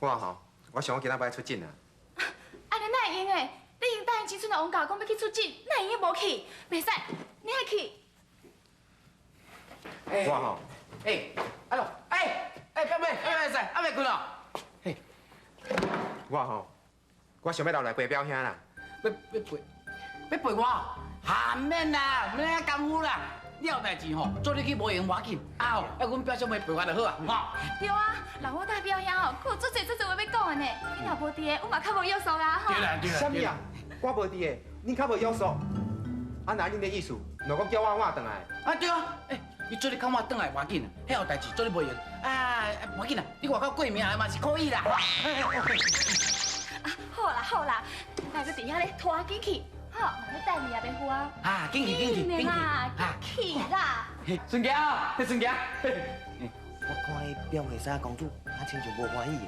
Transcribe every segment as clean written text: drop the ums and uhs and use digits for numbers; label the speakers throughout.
Speaker 1: 我吼，我想我今仔欲出诊啊。
Speaker 2: 按呢哪會用的？你已經答應青春的王教講欲去出診，哪會用無去？袂使，你愛去。
Speaker 1: 我吼，
Speaker 3: 欸，阿龍，欸，欸，表妹，表妹在，還袂睏哦？嘿，
Speaker 1: 我吼，我想欲留來陪表兄啦。
Speaker 3: 欲欲陪，欲陪我？哈免啦，免遐功夫啦。你有代誌吼，做你去無閒無要緊，啊吼，啊阮表小妹陪我就好啊，吼。
Speaker 2: 對啊，人我大表兄吼，閣有足濟足濟話欲講的呢。你若無佇的，阮嘛較無約束啊，吼。
Speaker 3: 對啦對啦。
Speaker 1: 啥物啊？我無佇的，恁較無約束。啊，那恁的意思，若講叫我換轉來？
Speaker 3: 啊對啊，欸，你做你較晚轉來無要緊，彼有代誌做你無閒，啊，無要緊啦，你外口過暝嘛是可以啦。
Speaker 2: 啊，好啦好啦，那閣佇遐咧拖緊去。好，你等你也袂赴啊！
Speaker 3: 啊，緊去緊去緊去！
Speaker 2: 啦，緊去啦！
Speaker 3: 孫傑啊，孫傑，
Speaker 4: 我看彼表妹仔公主，啊，親像無歡喜的。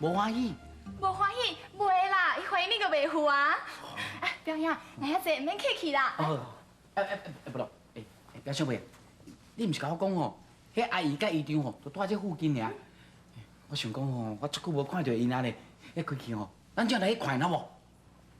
Speaker 3: 無歡喜？
Speaker 2: 無歡喜，袂啦，伊歡喜你閣袂赴啊！哎，表兄，來遐濟，毋免客氣啦。
Speaker 3: 哦，哎哎哎，不咯，哎，表小妹，你毋是共我講吼，彼阿姨佮姨丈吼，都蹛這附近爾。我想講吼，我足久無看著𪜶啊咧，彼開去吼，咱這來去看好無？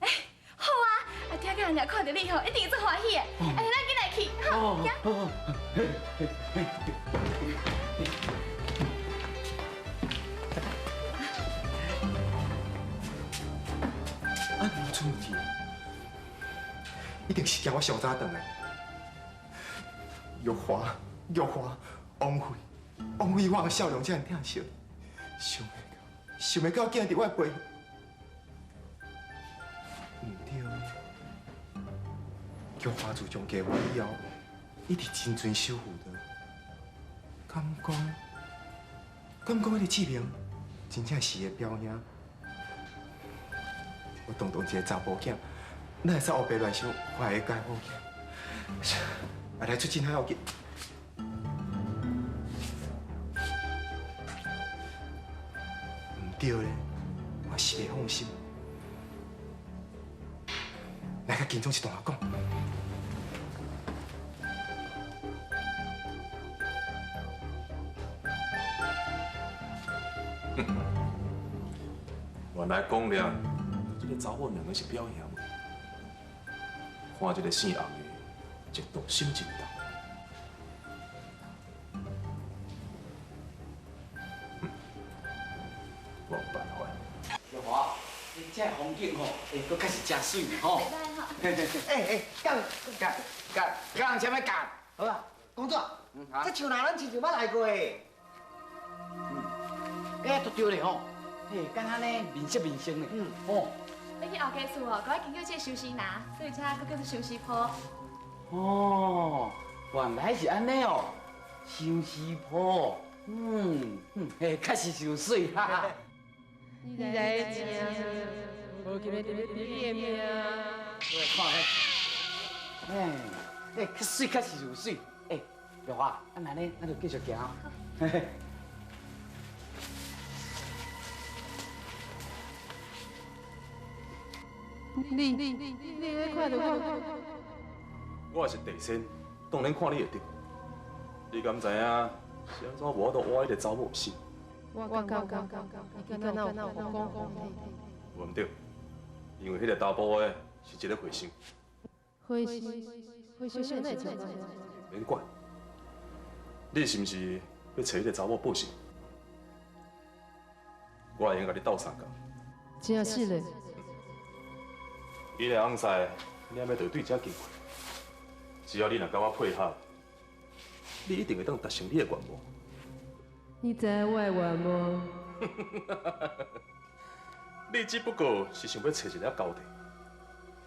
Speaker 2: 哎，好啊！啊，聽講人看著你吼，一定足歡喜的。哎，咱緊來去，好，行。
Speaker 1: 啊，出问题，一定是驚我上早轉來。玉華，玉華，枉費，枉費我的笑容這麼疼惜，想袂到，想袂到竟然佇我的背後。毋對，玉華自從嫁我以後，一直真尊守婦道。敢講，敢講彼个志明真正是伊的表兄？我堂堂一个查埔囝，哪會使烏白亂想，我會解好囝？啊，來出診較要緊。毋對咧，我是袂放心。來，佮金總一同我講。
Speaker 5: 原來講了，這个查某兩个是表兄妹，看這个姓洪的，一動心真重。無辦法。
Speaker 3: 玉華，你這風景吼，欸，閣確實真媠吼。
Speaker 4: 欸欸，講
Speaker 3: 講講講啥物講？
Speaker 4: 好啊，公主，這樹林咱親像捌來過的。
Speaker 3: 欸，都對咧吼。嘿，敢若呢面色面生的，哦。
Speaker 2: 你去後家厝哦，閣愛經過這個壽司拿，所以才閣叫做壽司鋪。
Speaker 3: 哦，原來是按呢哦，壽司鋪，嗯嗯，嘿，確實是有媠哈哈。
Speaker 6: 你來聽，無記得你的名。
Speaker 3: 我來看下，哎，欸，較媠，確實有媠。欸，玉華，啊，那呢，咱就繼續行。嘿嘿。
Speaker 6: 你你你咧看著我？
Speaker 5: 我是地仙，當然看你會著。你敢知影是按怎無法度挖彼个查某心？
Speaker 6: 我感覺伊敢若有講
Speaker 5: 無毋對，因為彼个查埔的是一个和尚。
Speaker 6: 和尚，和尚哪會這樣？
Speaker 5: 免管，你是毋是欲揣彼个查某報仇？我會用共你鬥相共。
Speaker 6: 真實嘞。
Speaker 5: 彼个翁婿，你還欲著對遮經過，只要你若佮我配合，你一定會當達成你的願望。
Speaker 6: 你知影我的願望？
Speaker 5: 你只不過是想欲揣一个交代。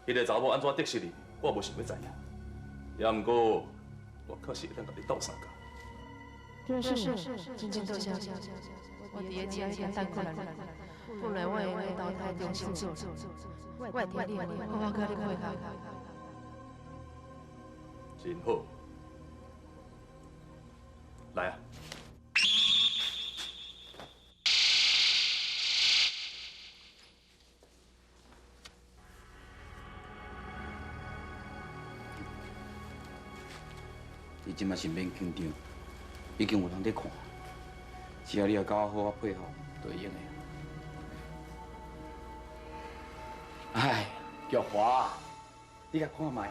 Speaker 5: 彼个查某按怎得失你，我無想欲知影。也毋過，我確實會當共你鬥相共。
Speaker 6: 這是真正多謝，我佇咧遮等過來。本來我會用投胎重新做，我會聽你，好好佮你配合。
Speaker 5: 真好，來啊！
Speaker 3: 你這馬是免緊張，已經有人佇看，只要你會佮我好好配合，就會用的。哎，玉華，你共看覓，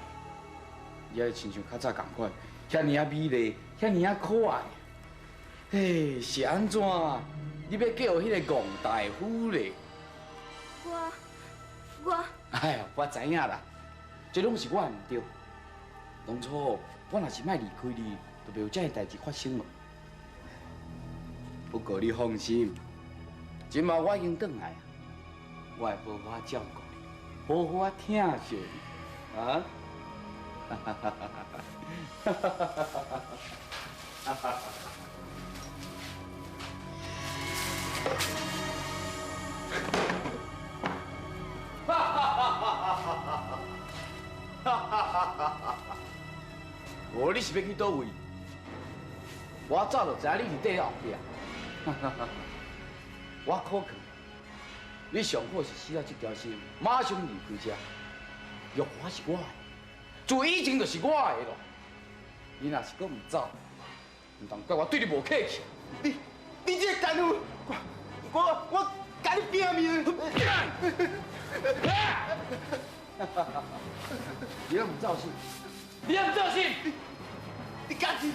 Speaker 3: 你也親像較早仝款，遐爾仔美麗，遐爾仔可愛。嘿，是按怎？你欲嫁予彼個戇大夫咧？
Speaker 2: 我，
Speaker 3: 哎呀，我知影啦，這攏是我的毋對。當初我若是莫離開你，就袂有這个代誌發生咯。不過你放心，這馬我已經轉來啊，我會好好照顧你，好好疼惜你，啊！哈哈哈哈哈哈！哈哈哈哈哈！哦，你是欲去佗位？我早就知影你伫底後壁。我可劝你上好是死了這條心，馬上離開這。玉華是我的，自以前就是我的咯。你若是閣毋走，毋通怪我對你無客氣。
Speaker 1: 你這個奸夫，我共你拼命！
Speaker 3: 你猶毋走心？你猶毋走心？
Speaker 1: 你家己！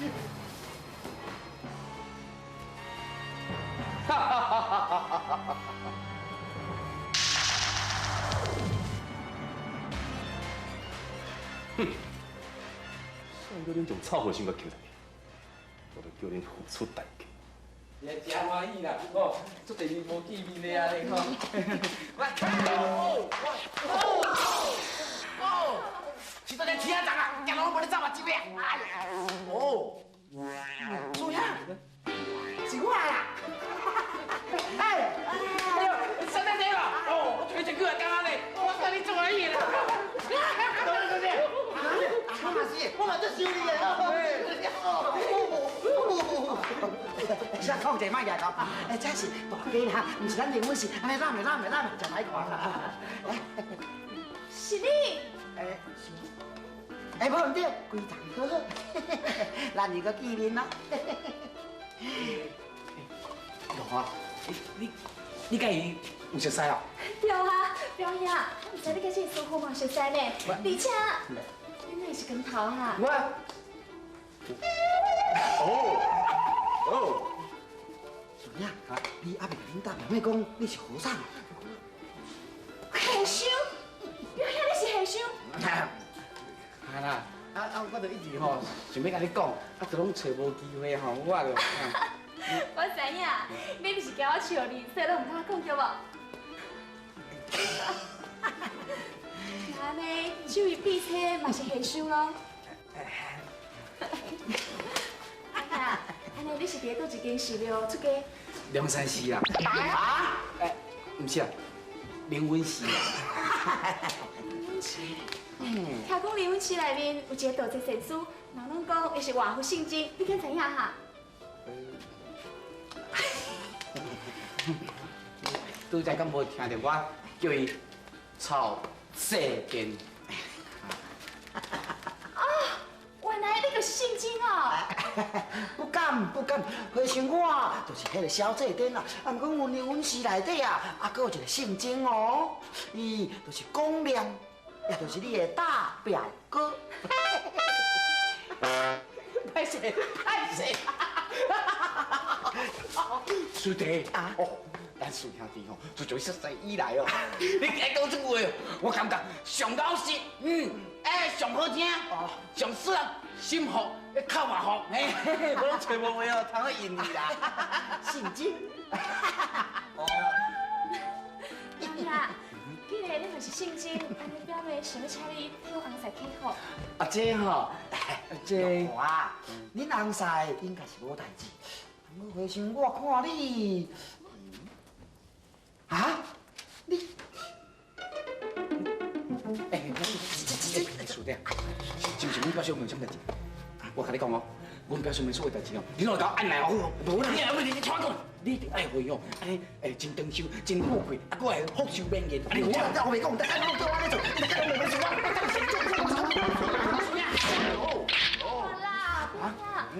Speaker 3: 哈哈哈哈哈！
Speaker 5: 哼！谁叫恁将臭和尚共捡入去，我就叫恁付出代价。
Speaker 3: 也真歡喜啦，吼！足濟年無見面的啊，咧吼！我哦哦哦！是倒只車站啊，行路攏無咧走目睭的。哎呀，哦，主兄，是我啦！哎，哎呦，三太太啦！哦，我推一句来讲安尼，我甲你做欢喜啦！
Speaker 4: 多谢，我嘛是，我嘛足想你的。先讲者，莫举头。哎，这是大家啦，毋是咱认阮是，按呢揽咧揽咧揽咧，真歹看啦。
Speaker 2: 是你？
Speaker 4: 哎，是。哎，无毋对，规丛好好，咱又阁见面啦。
Speaker 3: 玉华，你佮伊有熟似哦？
Speaker 2: 對啊，表兄，我毋知你佮這個師傅嘛熟似呢，而且你哪會是光頭啊？
Speaker 3: 我。
Speaker 5: 哦哦，
Speaker 4: 叔兄，你猶未共恁大表妹講你是和尚？
Speaker 2: 和尚，表兄你是和尚？
Speaker 3: 啊啦，啊，我就一直吼想欲共你講，啊，就攏揣無機會吼，我就。
Speaker 2: 我知影，你毋是驚我笑你，所以攏毋敢講對無？那按呢，手伊閉冊嘛是和尚囉。啊，按呢你是佇佗一間寺廟出家？
Speaker 3: 龍山寺啦。啊？哎，毋是啊，靈隱寺啦。
Speaker 2: 靈隱寺。聽講靈隱寺內面有一个道濟禅师，人攏講伊是活佛聖真，你敢知影哈？
Speaker 3: 拄才敢無聽著我叫伊臭世间？
Speaker 2: 哦，原來你就是姓金哦！
Speaker 4: 不敢不敢，和尚我就是彼个小济殿啦。啊，毋过阮灵隐寺内底啊，啊，阁有一个姓金哦，伊就是龚亮，也就是你的大表哥。
Speaker 3: 歹势歹势！師弟啊，哦，咱師兄弟吼，自從熟似以來哦，你講這句話，我感覺上老實，哎，上好聽，上使人心服，口嘛服，嘿，無攏揣無話哦，通去應你啦。
Speaker 4: 姓金。
Speaker 3: 哦。
Speaker 2: 阿既然你嘛是姓金，按呢表妹想欲請你替阮翁婿祈福。
Speaker 3: 啊，這吼，這
Speaker 4: 華，恁翁婿應該是無代誌。毋過和尚，我看你，啊，你，
Speaker 3: 欸，師弟，是毋是阮表小妹有啥代誌？我共你講哦，阮表小妹出的代誌哦，你攏會共我按來哦。無啦，你你聽我講，你一定愛會哦，按呢會真長壽、真富貴，啊，閣會福壽綿延。
Speaker 4: 你我我袂講，大家攏叫我按呢做，大家攏袂做，我
Speaker 2: 好啦，表兄，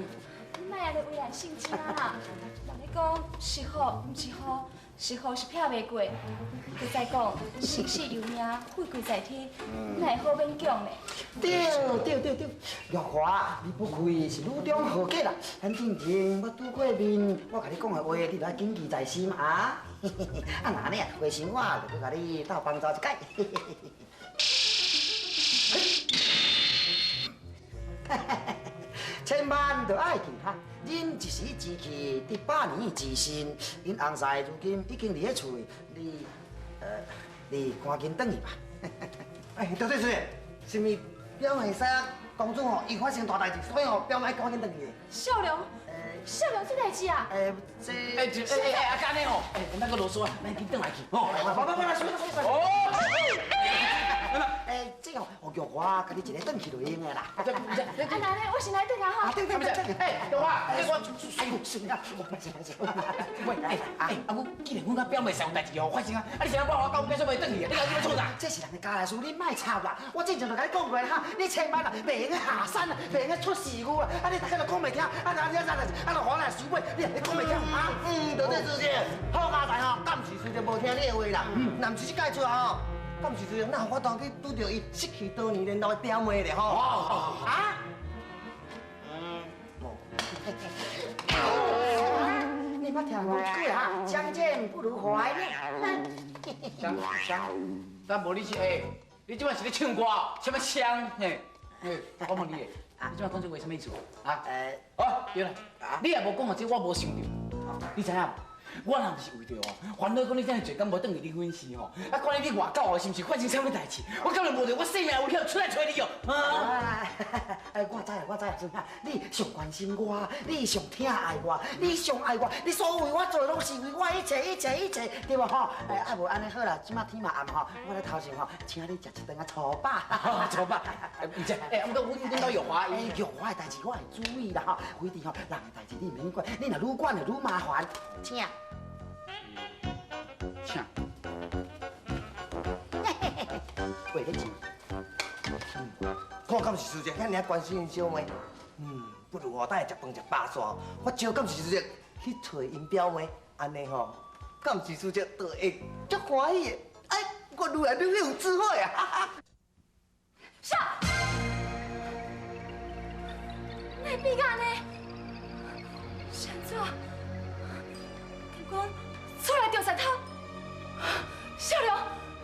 Speaker 2: 莫按呢為難聖精啦。人咧講是福毋是禍，是禍是避袂過。閣再講，生死由命，富貴在天，哪會好勉強呢？
Speaker 4: 對對對對，玉華，你不愧是女中豪傑啦！咱進前我拄過面，我共你講的話，你著愛謹記在心啊！啊，若按呢啊，回心我就閣共你鬥幫助一擺。千萬著愛記哈，忍一時之氣，得百年之心。𪜶翁婿如今已經佇咧厝，你，你趕緊轉去吧。
Speaker 7: 哎，大小姐，是毋是表妹婿公主吼，伊發生大代誌，所以吼表妹趕緊轉去。
Speaker 2: 少龍，少龍出代誌啊？
Speaker 4: 欸，這，
Speaker 3: 欸，欸，欸，阿按呢吼，欸，咱閣囉嗦啊，咱緊轉來去。
Speaker 4: 哦，不不不，來，算算算。哦。欸，這吼，玉華，共你一个轉去就用的啦。
Speaker 2: 啊，那呢，我先來轉啊吼。
Speaker 4: 啊，轉轉轉轉。
Speaker 3: 欸，玉華，
Speaker 4: 我，哎呦，算啊，我歹勢歹勢。
Speaker 3: 喂，欸欸，啊，阮既然阮佮表妹婿有代誌吼發生啊，啊，你是按怎我到表小妹轉去啊？你到底欲創啥？
Speaker 4: 這是人的家內事，你莫插啦。我之前就共你講過哈，你千萬啊，袂用下山啊，袂用出事故啊。啊，你逐家都講袂聽，啊，啊，啊，啊，啊，就我來收尾，你你講袂聽啊？
Speaker 7: 嗯，對對，師姐，好佳哉吼，敢是師姐無聽你的話啦？嗯，若毋是這屆出吼。敢是這樣，哪有法度去拄著伊失去多年聯絡的表妹咧吼？
Speaker 4: 啊？嗯，無。你捌聽過這句哈？相見不如懷念。
Speaker 3: 相相，但無你是欸，你這擺是咧唱歌，啥物相嘿？我問你，你這擺講這話啥物意思？啊？哦，對啦，你也無講哦，這我無想著，你知影無？我若毋是為著哦，煩惱講你遮爾濟工無轉去離婚時吼，啊，看你佇外口哦，是毋是發生啥物代誌？我敢若無著我性命危險出來揣你哦。
Speaker 4: 啊！哎，我知啦，我知啦，孫仔，你上關心我，你上疼愛我，你上愛我，你所有為我做的攏是為我一切一切一切，對無吼？哎，啊無按呢好啦，這馬天嘛暗吼，我來頭前吼，請你食一頓仔粗飽。
Speaker 3: 粗飽。毋是，欸，毋過阮兜玉華，
Speaker 4: 伊玉華的代誌我會注意啦吼，反正吼，人的代誌你毋免管，你若愈管就愈麻煩，請。
Speaker 3: 請。
Speaker 4: 喂，你請。
Speaker 7: 看敢是師姐遐爾關心𪜶小妹，嗯，不如哦，等下食飯食飽煞，我招敢是師姐去揣𪜶表妹，按呢吼，敢是師姐就會足歡喜的。哎，我愈來愈有智慧啊！
Speaker 2: 啥？哪會變按呢？是按怎？敢講厝內著賊偷？少龍，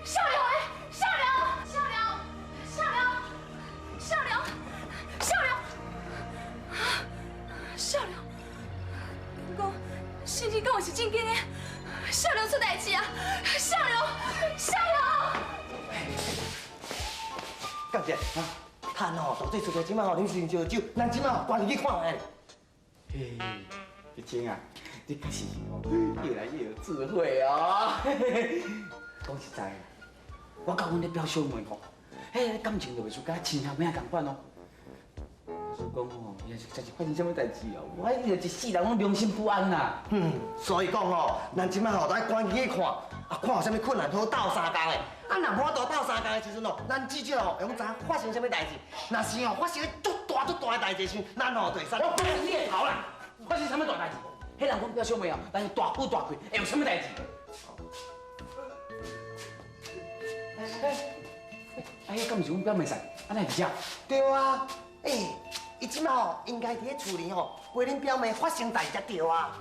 Speaker 2: 少龍欸，少龍，少龍，少龍，少龍，少龍，少龍，敢講聖經講的是正經的？少龍出代誌啊！少龍，少龍。
Speaker 7: 干姐，啊，趁吼大水出來，這擺吼啉先燒酒，咱這擺吼趕緊去看覓。
Speaker 3: 嘿，玉清啊，你確實是哦，越來越有智慧哦。講實在的，我佮阮的表小妹吼，彼感情就袂輸佮親兄妹仝款哦。所以講吼，伊若是真是發生啥物代誌哦，我一世人攏良心不安啦。
Speaker 7: 嗯，所以講吼，咱這擺吼都愛趕緊去看，啊，看有啥物困難好鬥相共的。啊，若無法度鬥相共的時陣哦，咱至少吼會用知影發生啥物代誌。若是吼發生足大足大的代誌時，咱吼就會使。
Speaker 3: 我發生你的頭啦！發生啥物大代誌？彼人講表小妹哦，咱是大富大貴，會有啥物代誌？哎，彼敢毋是阮表妹婿？啊，哪會佇遮？
Speaker 7: 對啊，欸，伊這擺吼應該佇咧厝裡吼陪恁表妹發生代誌才對啊。